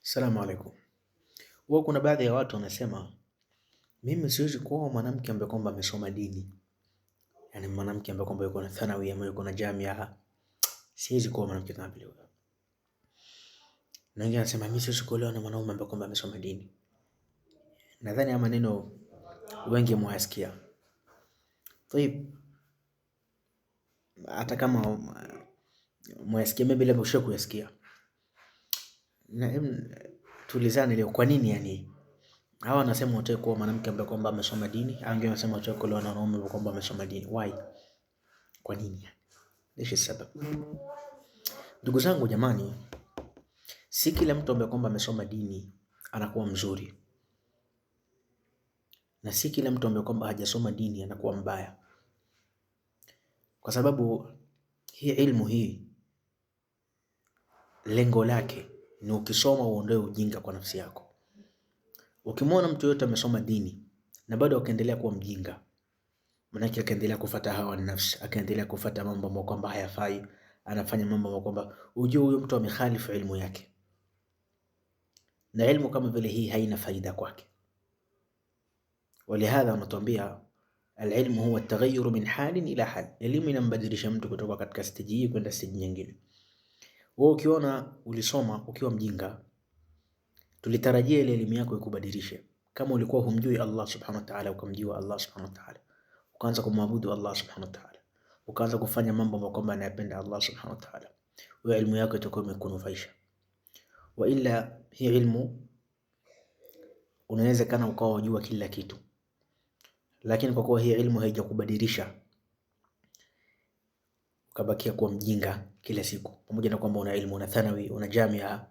Assalamu alaikum. Huwa kuna baadhi ya watu wanasema mimi siwezi kuoa mwanamke ambaye kwamba amesoma dini, yaani mwanamke ambaye kwamba yuko na thanawi ama yuko na jamia, siwezi kuoa mwanamke kama vile huyo. Na wengine wanasema mimi siwezi kuolewa na mwanaume ambaye kwamba amesoma dini. Nadhani haya maneno wengi mwayasikia. Tayib, hata kama mwayasikia, maybe labda ushawahi kuyasikia. Na tuulizane leo kwa nini yani hawa wanasema wataki kuoa mwanamke ambaye kwamba amesoma dini, hao wengine wanasema wataki kuolewa na wanaume ambao kwamba amesoma dini. Why? Kwa nini yani? Lishi sababu. Ndugu zangu jamani, si kila mtu ambaye kwamba amesoma dini anakuwa mzuri, na si kila mtu ambaye kwamba hajasoma dini anakuwa mbaya, kwa sababu hii ilmu hii lengo lake ni ukisoma uondoe ujinga kwa nafsi yako. Ukimwona mtu yoyote amesoma dini na bado akaendelea kuwa mjinga, manake akaendelea kufuata hawa nafsi, akaendelea kufuata mambo ambayo kwamba hayafai, anafanya mambo ambayo kwamba ujue huyo mtu amekhalifu ilmu yake, na ilmu kama vile hii haina faida kwake. Walihadha wanatuambia alilmu huwa taghayyuru min halin ila hal, elimu inambadilisha mtu kutoka katika stage hii kwenda stage nyingine. Wewe ukiona ulisoma ukiwa mjinga, tulitarajia ile elimu yako ikubadilishe. Kama ulikuwa humjui Allah subhanahu wa ta'ala, ukamjua Allah subhanahu wa ta'ala, ukaanza kumwabudu Allah subhanahu wa ta'ala, ukaanza kufanya mambo ambayo kwamba anayapenda Allah subhanahu wa ta'ala, wewe elimu yako itakuwa imekunufaisha. Wa ila hii ilmu unaweza kana ukawa wajua kila kitu, lakini kwa kuwa hii ilmu haijakubadilisha ukabakia kuwa mjinga kila siku, pamoja na kwamba una ilmu, una thanawi, una jamia,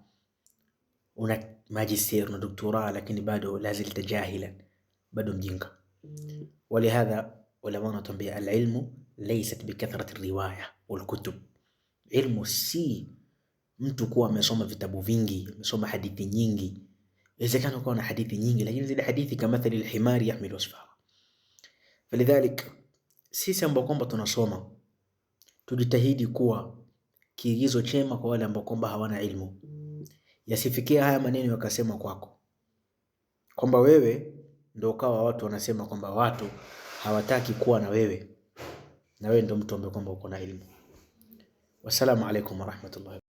una magister, una doktora, lakini bado lazilta jahilan, bado mjinga. Walihadha ulama wanatuambia alilmu laysat bikathrati riwaya walkutub, ilmu si mtu kuwa amesoma vitabu vingi, amesoma hadithi nyingi. Inawezekana ukawa na hadithi nyingi, lakini zile hadithi kamathali alhimari yahmilu asfara. Falidhalik sisi ambao kwamba tunasoma tujitahidi kuwa kiigizo chema kwa wale ambao kwamba hawana ilmu. Yasifikie haya maneno yakasema kwako kwamba wewe ndio ukawa watu wanasema kwamba watu hawataki kuwa na wewe, na wewe ndio mtu ambaye kwamba uko na ilmu. Wassalamu alaikum warahmatullahi.